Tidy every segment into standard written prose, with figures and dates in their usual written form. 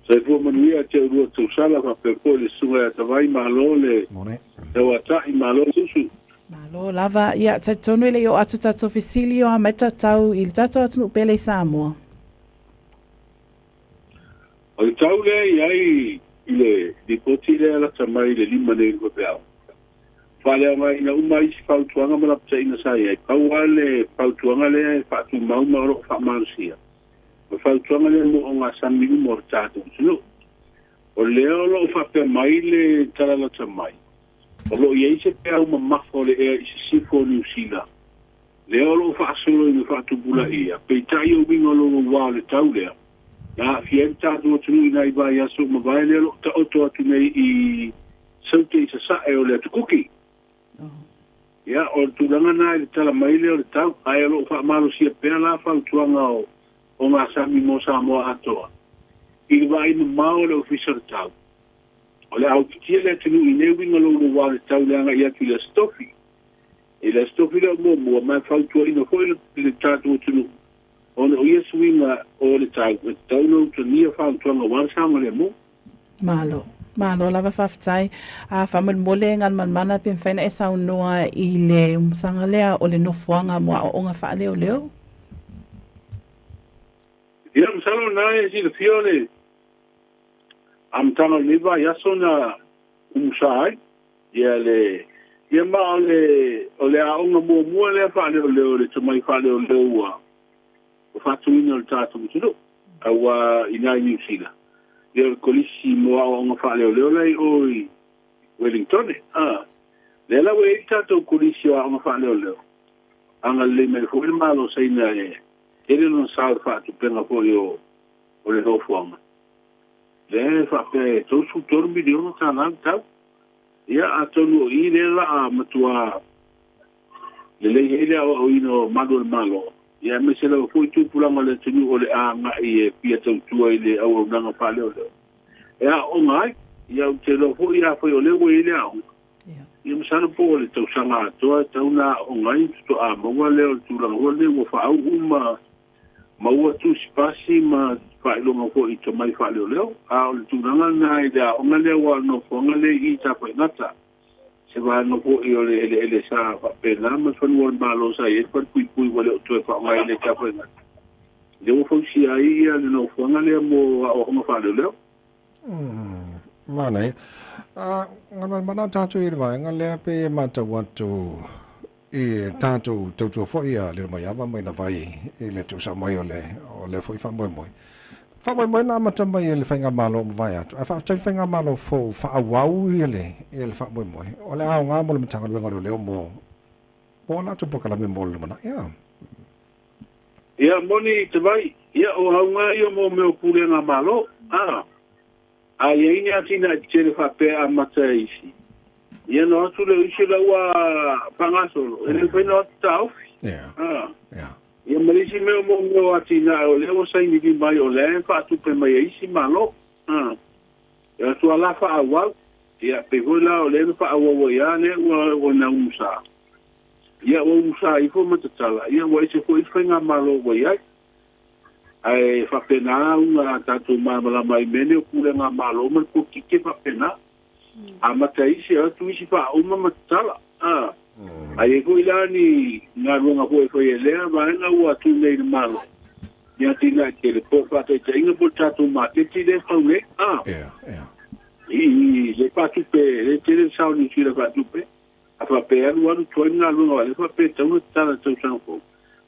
Soifua manuia te ulua tausala faapea foi le susuga ia Tavai, malo le tauata'i, malo le susu. Malo lava. Ia, talitonu e le i oo atu tatou fesili o a mai tatau i le tatou atunuu pele i Samoa. O le tau lea i ai i le lipoti lea lata mai i le 5 nei i le faifeau, faaleaogaina uma isi fautuaga ma lapataiga sa i ai. Pau lava le fautuaga lea e faatumau ma o lo o faamalosia, o le fautuaga lea mo ogasami uma o le tatou atunuu. O lea o lo o faapea mai le tala lata mai, o lo o i ai se peau mamafa o le ea i sisifo o Niu Sila, lea o lo o faasolo ina faatupulaia, peitai o uiga o lona uā o le tau lea, na aafia ai le tatou atunuu i nai vaiaso ua mavae lea o lo o taoto atu nei i Saute i sasae o le Atukuki. Ia, o le tulaga lena i le tala mai lea o le tau, ae o lo o faamalosia pea la fautuaga o ogasami mo Samoa atoa i le vaai mamao o le Ofisa o le Tau. O le a ufitia le atunuu i nei uiga louloua o le tau le agai atu i le Aso Tofi. I le Aso Tofi lea o muamua, ma e fautuaina foi le tatou atunuu ona o ia suiga o le tau e tatau ona utagia fautuaga aua le saogalemu. Malo. Malo lava faafetai. A faamolemole Galumalemana pe mafai ona e saunoa i le umusaga lea o le nofoaga mo aoaoga faaleoleo. Ia, masalo o lena e silafia o le amataga o lenei vaiaso na umusa ai ia le ia ma o le o le aoga muamua lea faaleoleo le tomai faaleoleo ua faatuina e le tatou atunuu aua i ina i Niu Sila ia o le kolisi mo aoaoga faaleoleo la i o i Wellington a lea la ua i ai le tatou kolisi o aoga faaleoleo agalelei mai foi le Malo Saina e tele lona sao i le faatupega foi o le nofoaga lea e faapea e $33 miliona le tau. Ia atonu o i lea la a matua lelei ai le aoaoina o malu o le Malo, ia aemaise lava foi tupulaga o le atunuu o le agai e fia tautua i le auaunaga faaleoleo e aooga ai. Ia ou te iloa foi afai o lea ua i ai le aoga, ia masalo po o le tausaga atoa e tatau ona aooga ai faatoa maua lea o le tulaga foi lenei ua faauu ma maua tusi pasi ma faailoga foi i tomai faaleoleo. A o le tulaga lena i le aoga lea ua o le nofoaga lea i Tafaigata, se vaega foi o le eleele sa faapena ma le fanua o le Malo sa i ai le falepuipui ua le o toe faaaogaina i Tafaigata, lea ua fausia ai ia le nofoaga lea mo aoaoga faaleoleo. Manaia. Galumalemana tatou i le vaega lea pe e matau atu i tatou tautua foi a Lilomaiava mai na vai i le tuusao mai o le o lea foi faamoemoe. Faamoemoe na amata mai e le faigamalo o mavae atu, ae faafetai le faigamalo fou faaauau ia le ia le faamoemoe. O le aoga mo le Matagaluega o Leoleo mo mo a latou polokalame mo le lumanai. Ia. Ia moni te vai, ia o auga ia mo mea o pulega Malo. A, a i ai ni atinae tetele faapea e amata e isi, ia ona o atu lea o isi o la ua faagasolo, e le mafai ona o atu taofi. A, ia ma le isi mea mo mea o atinae o lea ua saini lima ai o lea e faatupe mai e isi Malo. A, e o atu lava la faaauau. Ia pei foi la o lea na faaauau ai lava lea ua na umusa. Ia ua umusa ifo ma tatala, ia ua ese foi le faigamalo ua i ai. Ae faapena uga a tatou malamalama ai i mea nei o pulega Malo ma le polokiki e faapena. Amata isi, o atu isi faauma ma tatala. A, a i ai foi la ni galuega foi e fai e lea vaega ua tu nei i le Malo, ni atinae tele, po o le faataitaiga po o le tatou maketi lea e fau nei. A, i le faatupe, le tele le sao o Niu Sila faatupe, A faapea e alu alu tuai le galuega o lea faapea e tatau ona tatala i le tausaga fou,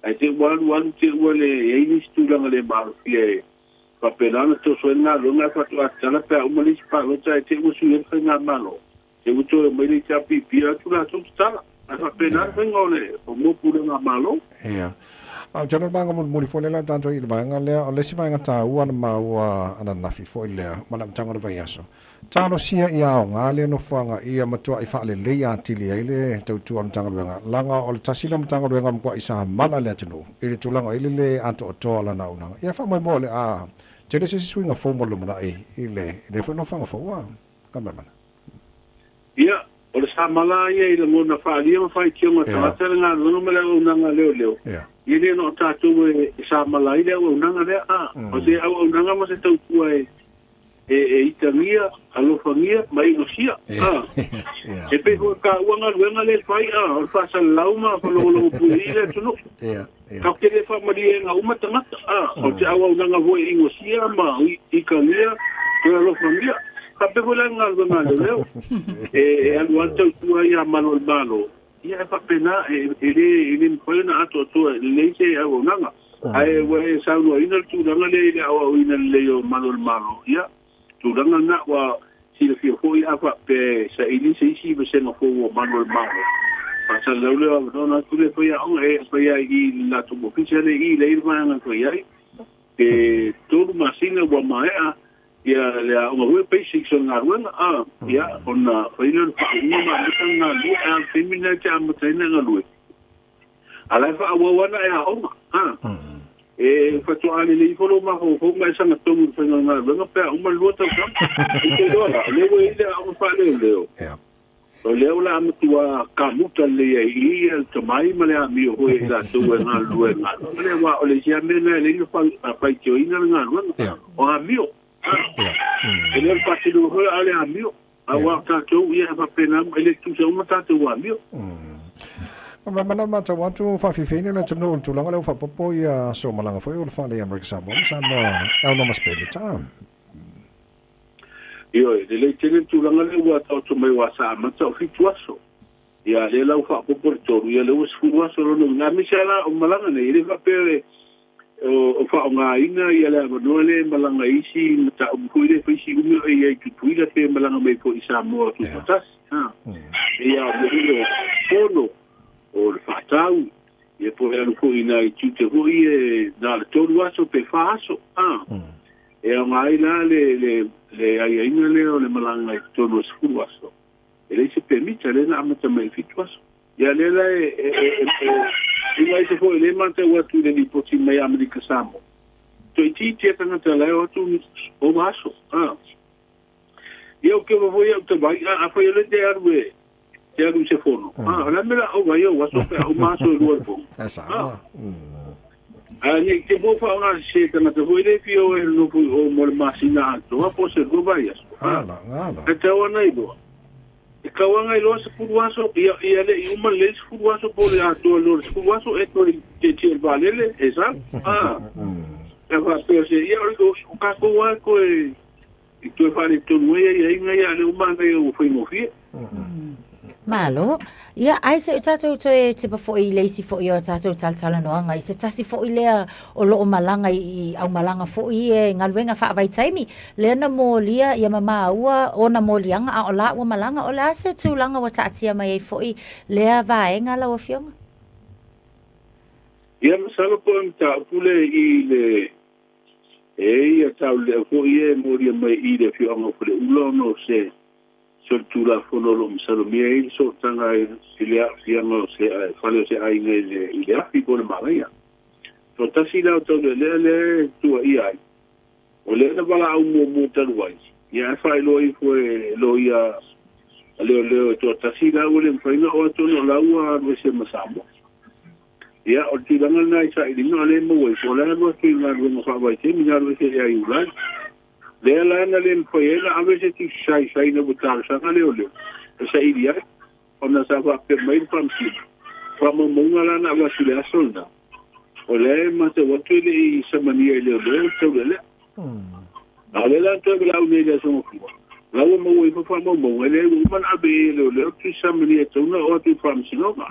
ae te i ua alu alu te i ua le i ai nisi tulaga le maalofia e faapena ona toso ai le galuega ae faatoa tatala pe a uma le isi palota ae te i ua sui ai le faigamalo, te i ua toe omai le HRPP o atu latou tatala. Ae faapena le faiga o le o mua pulega a Malo. Ia. A o te iloa le vaega mulimuli foi lea la tatou i le vaega lea, o le isi vaega taua na maua ananafi foi lea ma le amataga o le vaiaso, Talosia ia aoga le nofoaga ia matuai faalelei atili ai le tautua o le Matagaluega, laga o le tasi lea o Matagaluega o matuai samala le atunuu i le tulaga i le le atoatoa o lana auaunaga. Ia faamoemoe o le a tele se isi suiga fou mo le lumanai i lenei foi nofoaga fou a Galumalemana. Ia, o le samala ia i lagona faaalia ma faitioga tagata le galuega ma le auaunaga a leoleo, ia le na o tatou e samala ai le auaunaga lea, a o se auaunaga ma se tautua e. e itagia, alofagia ma inosia. E pei foi taua galuega lea e fai o le faasalalau ma faalogologo puiuii le atunuu. Tatou te le faamalieina uma tagata o te auaunaga foi e inosia ma itagia toe alofagia. Faapea foi la le galuega a leoleo e alu lava le tautua ia malu o le Malo, ia e faapena e le mafai ona atoatoa e lelei se auaunaga. Ae ua e saunoaina le tulaga lea i le aoaoina lelei o malu o le Malo, ia tulaga lena ua silafia foi a faapea e saili se isi vasega fou o malu o le Malo, faasalalau lea o avanoa ona atu lea e faiaoga e fai ai i le latou ofisa lea i i le vaega e fai ai. Pe 3 masina ua maea ia le aoga foi basics o le galuega a ia ona fai lea o le faauuga ma amata le galulue. Ae o le taimi lena e te amata ai ona galue, a la e faaauau lava ona e aoga a e faatoa lelei ifo lou mafaufau ma e sagatonu i le faiga o le galuega pe a uma le 2 tausaga. Ou te iloa la, o lea ua i ai le aoga faaleoleo, o lea o le a matua kamuta lelei ai i i le tamai ma le amio foi e i latou e galulue i le galuega lea, aua o le isi lava mea lena e lelei ona faitioina le galuega, o amio. E le o le faatinoga foi a o le amio. Aua o tatou ia e faapena e le tutusa uma tatou amio. O mea mana matau atu faafiafiaina le atunuu i le tulaga lea ua faaopoopo ia aso malaga foi o le fale i Amerika Samoa ma Samoa e aunoa ma se pemita. Ioe, lelei tele le tulaga lea ua taoto mai aua sa amata o 7 aso. Ia lea la ua faaopoopo le 3, ia lea ua 10 aso lona uiga. Aemaise lava la o malaga nei, e le faapea o faaaogaina ia le avanoa lea e malaga i isi mataupu foi lea e fai si umi o e i ai i Tutuila pe malaga mai foi i Samoa tutoatasi. Ia o mea foi o fono, o le faatau, ia po o le alu foi i nai tiute foi e na o le 3 aso pe 4 aso. E aoga ai la le aiaiga lea o le malaga i totonu o 10 aso. E leai se pemita lea na amata mai i 7 aso. Ia lea la e uiga ese foi lea e matau atu i le lipoti mai Amerika Samoa. Toeitiiti a tagata la e o atu ova aso. Ia o ke ova foi au te vai, a fai o le te alu e te alu i se fono. O le a mea la ova ai ou aso pe a uma aso e 2 le fono. A nei te mo whaonga se tangata foi le fia o e nofo i o mo le masina atoa po se 2 vaiaso. E tau ana i loa. E kau ana i loa 10 aso, ia, ia le i uma le 10 aso po le atoa loa le 10 aso e toe te te le vaalele, e sa. E whapea se, ia o kākou a koe i toe whaletonu ai ai ai ngai a le uma ngai o whaingofie. Malo. Ia, ae se i tatou toe tepa foi i le isi foi o a tatou talatalanoaga i se tasi foi lea o loo malaga i aumalaga foi ia i galuega faavaitaimi, lea na molia ia ma maua ona moliaga a o la ua malaga. O le a se tulaga ua taatia mai ai foi lea vaega lau Afioga? Ia, masalo po o le mataupu lea i le e ia taulelea foi ia e molia mai i le afioaga o Faleula ona o se solitulafono o lo o masalomia ai le sootaga i le aafiaga o se fale o se aiga i le afi po o le malaia. Toatasi la o taulealea lea e tuuaia ai, o lea na valaau muamua talu ai, ia ae faailoa ifo e loia a leoleo e toatasi la ua le mafai ona oo atu ona o la ua alu ese ma Samoa. Ia, o le tulaga lena i sailiga o lea e maua ifo, o la e alu atu i galuega faavaitaimi, na alu ese ia Iulai. Lea la na le mafai ai ona ave se tusi saisai ina ua talosaga leoleo e saili ai, ona sa faapea mai le faamasino, faamaumauga la na avatu i le aso lena, o lea e matau atu e le i samania i leoleo le taulealea. A o lea la na toe valaau nei i le aso Gafua, la ua maua ifo faamaumauga, e leai ua uma ona ave i ai e leoleo le tusi samania e tatau ona oo atu i le faamasinoga.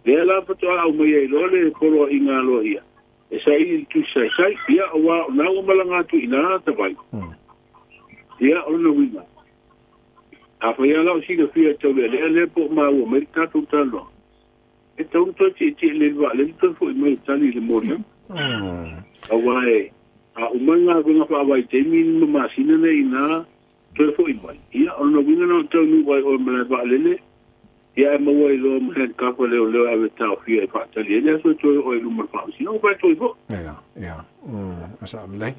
Lea la faatoa aumaia ai loa le poloaiga aloaia e saili le tusi saisai, ia, aua o lena ua malaga atu i ina tavai. Ia, o lona uiga, afai lava la o silafia e taulealea lea po o maua mai le tatou talanoaga, e tatau ona toe tietie lelei vaalele toe foi mai e tali i le moliaga. Aua e a uma le galuega faavaitaimi ma masina nei ina toe foi mai, ia, o lona uiga na o le taunuu ai oe i malae vaalele, Ia ae maua ai loa ma handcuff a leoleo e ave taofia e faatali ai le aso e toe oo ai i luma o le faamasinoga pa e toe foi. Ia, ia. E sao lelei.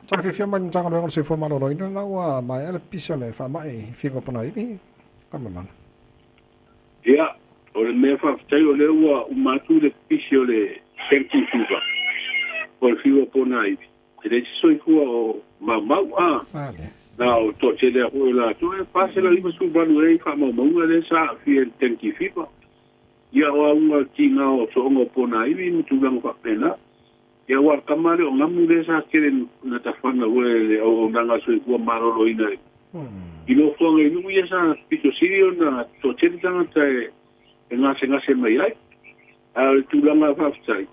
Tala fiafia mai le Matagaluega o le Soifua Maloloina la ua maea le pisa o le faamai fiva ponaivi ka mamana. Ia, o le mea faafetai o lea ua uma atu le pisi o le dengue fever, po o le fiva ponaivi. E leai se soifua o maumau, a. Vale. Na o toatelea foi o latou e 498 ai faamaumauga lea sa aafia i le dengue fever. Ia o auga tiga o sooga o ponaivi ma tulaga faapena. Ia ua le kama lea o gamu lea sa tele na tafana foi e le auaunaga a le soifua maloloina i nofoaga i nuu ia sa pito sili ona toatele tagata e gasegase mai ai. Ae o le tulaga faafetai,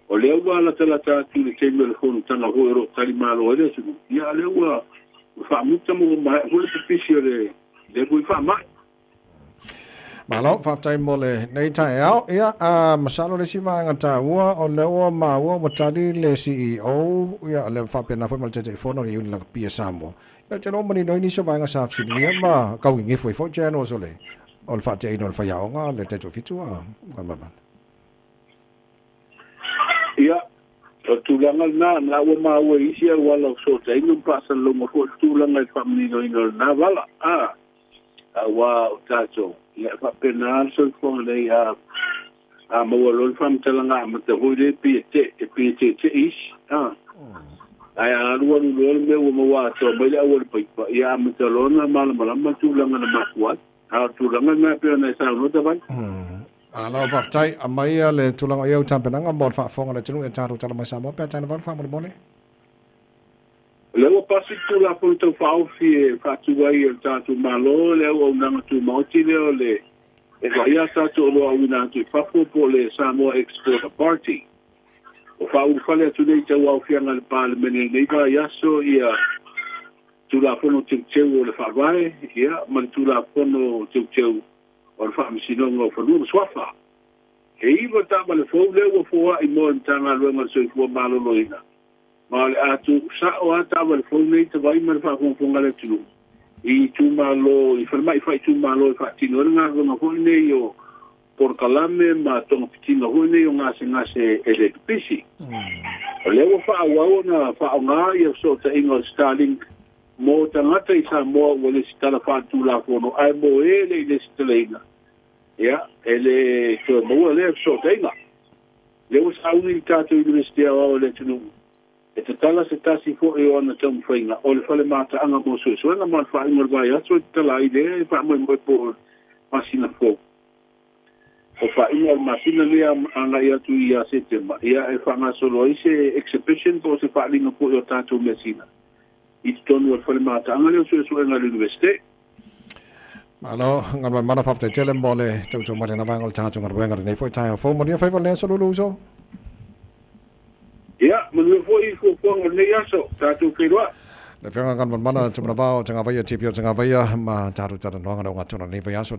o lea ua latalata atu i le taimi o le fonotaga foi o lo o talimalo ai le atunuu, ia a lea ua faamuta ma ua maea foi le pipisi o lea foi faamai. Malo, faafetai mo lenei taeao. Ia, masalo le isi vaega taua, o lea ua maua ua tali le CEO, ia, le faapena foi ma le Taitaifono o le Iuni Lakapi a Samoa. Ia, ou te iloa ua manino ai nisi o vaega sa fesiligia ma tau gigifu ai foi channels o le o le faateaina o le faiaoga le taitoafitu a Galumalemana. Ia, o le tulaga lena, na ua maua i isi auala o fesootaiga ma faasalalauga foi le tulaga i le faamaninoina o lena vala, a, aua o tatou, ia, e faapena le soifuaga nei, a, a maua loa le faamatalaga amata foi lea e pei e te, e pei e teetee isi, a. Ae a alualu loa le mea ua maua atoa mai le auala paipa, ia amata loa ona malamalama le tulaga na mafua ai. A o le tulaga lena e pei ona e saunoa Tavali. Malo faafetai. Aumaia le tulaga o i ai au tapenaga mo le faafofoga a le atunuu i a tatou tala mai Samoa pe a taina valu faamolemole. O lea ua pasi le Tulafono Tau Faaofi e faatu ai e le tatou Malo le auaunaga tumaoti lea o le e vaaia a tatou oloa auina atu i fafo po o le Samoa Export Authority. Ua faaulufale atu nei i tauaofiaga a le Palemene i lenei vaiaso ia Tulafono Teuteu o le Faavae ia ma le Tulafono Teuteu o le Faamasinoga o Fanua ma Suafa. E 9 taavale fou lea ua foai mo le Matagaluega o le Soifua Maloloina, ma o le a tuusao lava taavale fou nei tavai ma le faafogafoga a le atunuu i itumalo, i falemai faaitumalo e faatino ai le galuega foi nei o polokalame ma togafitiga foi nei o gasegase e le pipisi. O lea ua faaauau ona faaaoga ia fesootaiga o le Starlink mo tagata i Samoa ua lesitala faaletulafono ae mo e le i lesitalaina, ia, e le toe maua lea fesootaiga. Lea ua sauni le tatou Iunivesite Aoao a le atunuu e tatala se tasi foi o ana taumafaiga o le fale mataaga mo suesuega ma le faaiuga o le vaiaso e tatala ai lea e faamoemoe po o le masina fou. O faaiuga o le masina lea agai atu ia Setema, ia e faagasolo ai se exhibition po o se faaaliga foi o tatou measina i totonu o le fale mataaga lea o suesuega a le Iunivesite. Malo, Galumalemana, faafetai tele mo le tautua mai lena vaega o le tatou galuega i lenei foi taeao fou. Manuia faiva le aso lulu uso. Ia, manuia foi i fuafuaga o lenei aso, tatou feiloai. Le Afioga Galumalemana Tumanavao Tagavaia TPO Tagavaia ma tatou talanoaga na ugatonu i lenei vaiaso.